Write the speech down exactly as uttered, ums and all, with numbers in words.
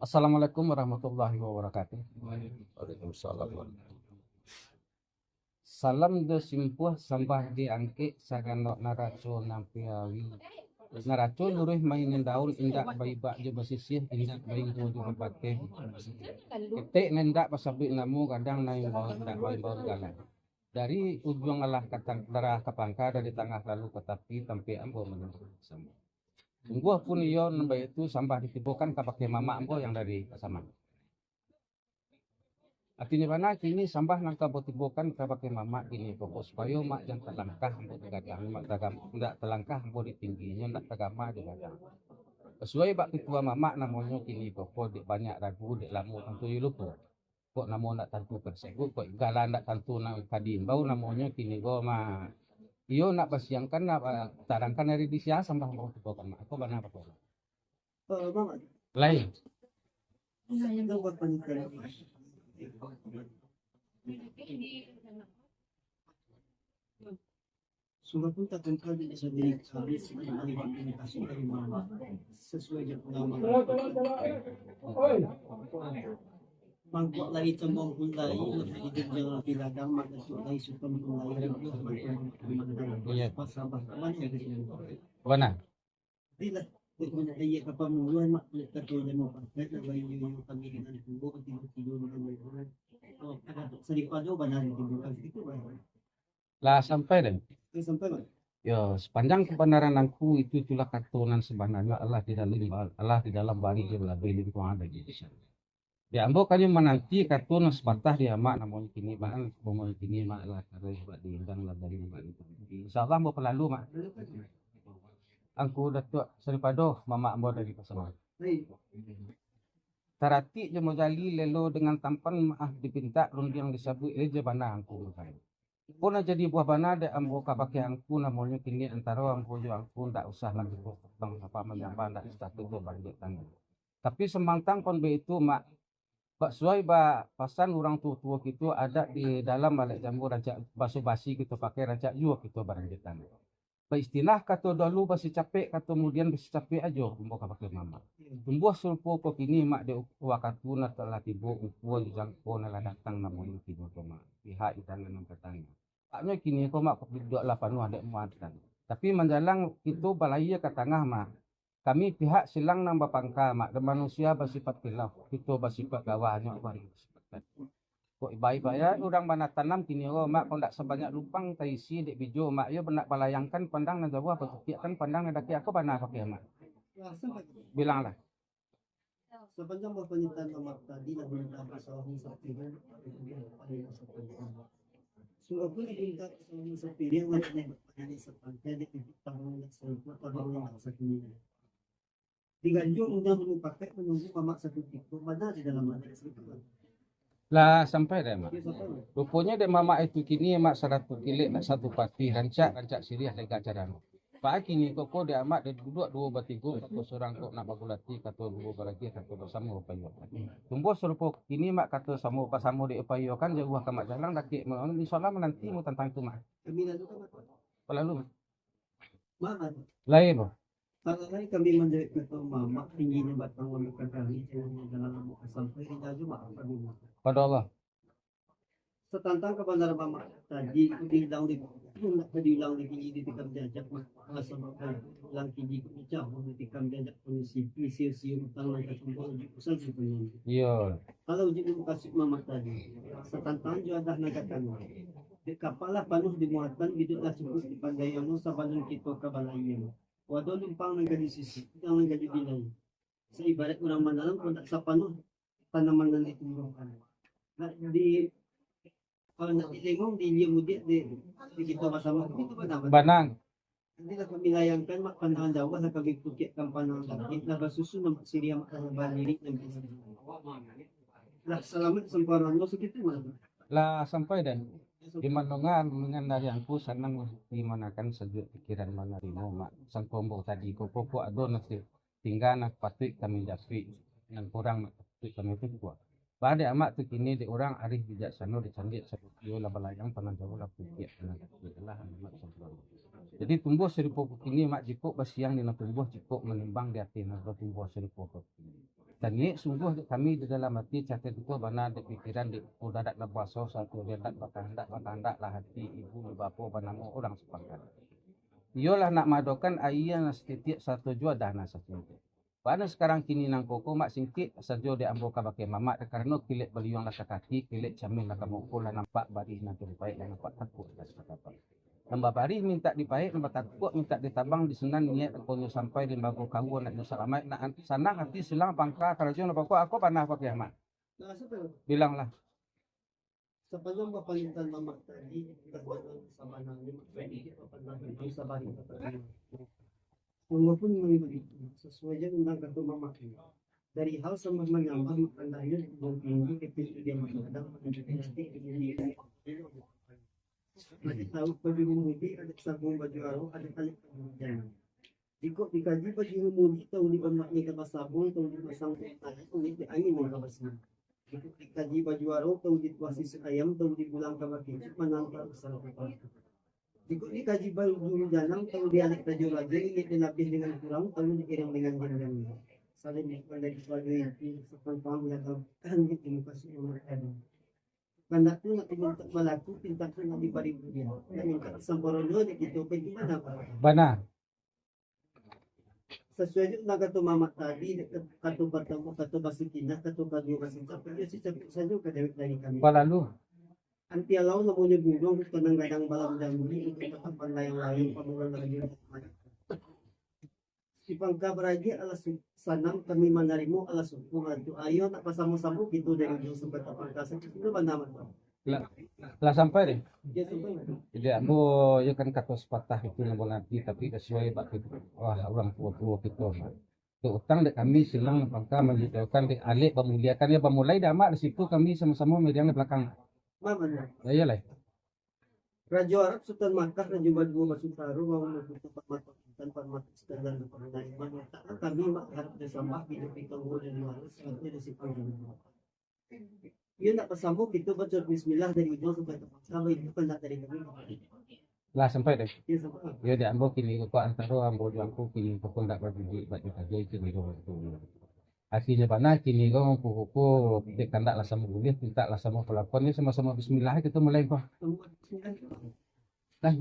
Assalamualaikum warahmatullahi wabarakatuh. Waalaikumsalam. Salam jo simpuah sambah diangkek saganok naraco nan piawi. Naraco luruih mainan daun, indak baibak jo basisiah, indak bainggo jo babateh. Ketek nan indak basabuik namo, gadang nan imbau indak baimbau galah. Dari ujuang alah ka tang-, darah ka pangka, dari tangah lalu ka tapi, tampek ambo manunggu samo. Sungguah pun iyo nan baitu sambah ditibokan kabake mamak ambo yang dari Pasaman. Artinyo bana kini sambah nan ka ambo tibokan kabake mamak kini ko, supayo mak jan talangkah ambo tagadang, mak tagam-, indak talangkah ambo di tingginyo, indak tagama di gadang. Sasuai bak pituah mamak namonyo kini ko, ko dek banyak ragu, dek lamo tantu iyo lupo. Kok namo ndak tantu ka disebut, kok gala ndak tantu nak ka diimbau, namonyo kini ko mah. Iyo nak basiangkan, nak, ah, tarangkan dari di sia sambah ambo tibokan mak. Ko bana bako. Eh, Bang. Lain. Iya, yang tahu apa ni kan? Surah pun tak tentang di desa diri kami sebagai komunikasi dari mama sesuai dengan pengalaman. Mangkok lagi cembong pun lagi lebih jenjang lebih ladang maka tu lagi suka pun lagi lebih. Iya. Pas sabar kawan yang di sini. Bana. Bila dia punya iya kapal mulu mak dia kata dia mau pakai nak bagi kami dengan dulu tidur tidur dengan. Oh, ada tu sering pada bana itu bukan situ bana. Lah sampai deh. Lah sampai bana. Yo, sepanjang kebenaran angku itu, itulah kato nan sebenarnya Allah di dalam, Allah di dalam bari je lah, di lingkungan ada di sana. Di ambo kami menanti kato nan sepatah di amak namonyo kini, mak, namonyo kini, mak, lah, taruih buat di indang lah dari mak. Insya Allah ambo pelalu, mak. Angku Datuak Saripado, mamak ambo dari Pasaman. Taratik jo magali lelo dengan tampan maaf dipintak rundiang disabuik reja bana angku makai. Pun jadi buah bana dek ambo kabake angku namonyo kini antaro ambo jo angku ndak usah lagi potong sapa manyambah ndak usah tutup balik tangan. Tapi samantang pun baitu mak, bak suai bak pasan urang tuo-tuo kito adat di dalam balek jambu rancak baso basi kito pakai rancak juo kito baranjak tangan. Baistinah kato dahulu basicapek, kato mudian basicapek ajo, ambo kabake mamak. Tumbuah sarupo ko kini mak dek wakatu nan lah tibo, ukua jo jangko nan lah datang namonyo kini ko mak. Pihak idangan nan batangah. Paknyo kini ko mak duduak lah panuah dek muatan. Tapi manjalang kito balayia ka tangah mak. Kami pihak silang nan bapangka mak, dan manusia basipat kilaf, kito basipat gawah, nyo bari basipat. Kok ibaik-baik ya, urang bana tanam kini ko mak, kok ndak sabanyak lubang taisi dek bijo mak, iyo nak balayangkan pandang nan jauah, batukiakkan pandang nan dakek, ako bana pakai mak. Bilanglah. Sapanjang bapanitahan mamak tadi lah minta pasawahan sapiriang, paling sapiriang. Sudah pun minta pasawahan sapiriang, lah minta paling sapiriang, di titik tangan nak saikot, tangan nak sakini. Diganjur undang dulu pakai menunggu mamak satu titik, mana di dalam adat satu. Lah sampai dek mak. Ruponyo dek mamak itu kini mak saratu kilek nak satu pati, rancak, rancak siriah lega carano. Pak kini koko dek amak dek duduak duo batigo, kato surang kok nak bagulati, kato duo baragiah, kato basamo bapayo. Tumbuah sarupo kini mak kato samo basamo dek upayo kan jauah ka mak jalang dakek, insya Allah mananti mu tantang itu mak. Kami lalu kan mak? Palalu. Mak. Lain. Kalau lain kami manjawab kato mamak tinggi ni batang lamuk kakali, jangan dalam lamuk sampai di dalam mak kami. Pada Allah. Satantang kabanaran mamak tadi, diulang di, nak diulang di kini ditikam jajak, mak. Sabab diulang kini ku ucap, ditikam jajak pun isi, isi, isi utang nan katumbang ujuk usaha di panyumbang. Iyo. Kalau ujuk mukasuik mamak tadi, satantang jo adah nan katanya. Dek kapal lah panuh di muatan, biduak lah cukuik di pandai anu, sabalun kito ka balayia. Wadah lumpang nan ka disisi, udang nan ka dibilai. Saibarat urang manalam, kok ndak sapanuh tanaman nan ditumbuahkan. Nak di, kalau nak dilengong, di ilia mudiak, di, di kito basamo, itu bana. Bana. Nanti lah kami layangkan, mak, pandangan jauah, lah kami pukiakkan pandangan dakek, lah basusun, nampak siriah, mak, lah balirik, nampak. Lah salamat samparono sakitu, mak. Lah sampai dan. Di mandonga, mandonga dari angku sanang, di manakan sajuak pikiran manarimo, mak. Sangko ambo tadi, kok, kok, kok ado nasi. Tingga nan patuik kami japuik, nan kurang nan patuik kami tukuak. Baa dek amak tu kini dek urang arih bijaksano dicandiak, sabab iyo lah balayang pangan jauah lah pukiak pangan jauah lah anak sampurno. Jadi tumbuah sarupo ko kini mak jikok basiang di nan tumbuah jikok manimbang di ateh nan tumbuah sarupo ko kini. Taniek sungguah dek kami di dalam ati, cakeh duko bana dek pikiran, dek udah dak babaso, satu dia dak bakahandak, bakahandaklah hati ibu bapo banamo urang sapangka. Iyolah nak maadokan aia nan satitiak sato juo dah nan sacinto. Bana sakarang kini nangko ko mak singkek sajo dek ambo kabake mamak, dek karano kilek baliuang lah ka kaki, kilek camin lah ka muko, lah nampak barih nan tarupaik, lah nampak takuak lah sakatapang. Nan babarih mintak dipaek, nan batakuak mintak ditabang, di sinan niaik angkonyo sampai, limbago kaua nak nyo salamaik, nak sanang ati silang pangka karajo nan pokok, ako panah pakai amak. Bilanglah. Sapanjang bapangitan mamak tadi, sabananyo maksudnyo bapanah itu sabari bapanah. Walaupun memang begitu, sasuai jo undang kato mamak, dari hal sambah manyambah, makannyo tinggi kecil dia mamadang, manunjuakan hati tinggi. Ado tahu baju rumudi, ado sabung baju arok, ado tali baju janang. Jikok dikaji baju rumudi, tau di omaknyo ka basabung, tau di basang tali, tau di angin nan ka basiang. Jikok dikaji baju arok, tau di tuah sisik ayam, tau di bulang ka bakicik, manang ka usah kapal. Jikok dikaji baju janang, tau di alek rajo-rajo, ingek di labiah dengan kurang, tau di irang dengan jandang. Salain bukan dari baju itu, sopan paham belakang, di muka si Umar tadi. Kandak tu nak dimintak balaku, pintak tu nak dibari buliah. Nak mintak samparono di kito, bagaimana, Pak? Bana. Sasuai jo nan kato mamak tadi, kato batamu, kato basikinah, kato kaduo basincap, iyo sincap sajo ka dewek dari kami. Balalu. Antialau namonyo buruang, tanang gadang balam jambi, untuak tatap layang-layang, pamulan rajo. Di pangka baragiah alah su-, sanang, kami manarimo alah syukur, antu ayo nak basamo-samo kito dari ujuang sampai ka pangka, sakito bana mah. Lah, lah sampai deh. Yo, sampai. Jadi, ambo, yo kan kato sapatah itu nan nanti, tapi kasuai bak kito. Wah, urang tuo-tuo kito. Tu utang dek kami silang pangka manjatuahkan dek alek bamuliakan, yo bamulai dek amak di situ, kami samo-samo miriang di balakang. Mah, bana. Yo, iyolah. Rajo Arab Sutan Makkah, rajo baduo basutaro, mau mambuka parmato intan, parmato iskandar, parmato iman, kami mak harap disambah, hidup di kampung dan luar, satu di simpang jalan. Iyo ndak basamo kito baco bismillah dari ujuang sampai ka pangka, itu kandak dari kami. Lah sampai deh. Iyo, sampai. Yo, di ambo kini ko antaro ambo jo angku kini ko ndak baduduak, bak dikaji kini ko. Asinyo bana kini ko, kuku-kuku, dek kandak lah samo buliah, pintak lah samo palakon, yo samo-samo bismillah kito mulai ko. Lah.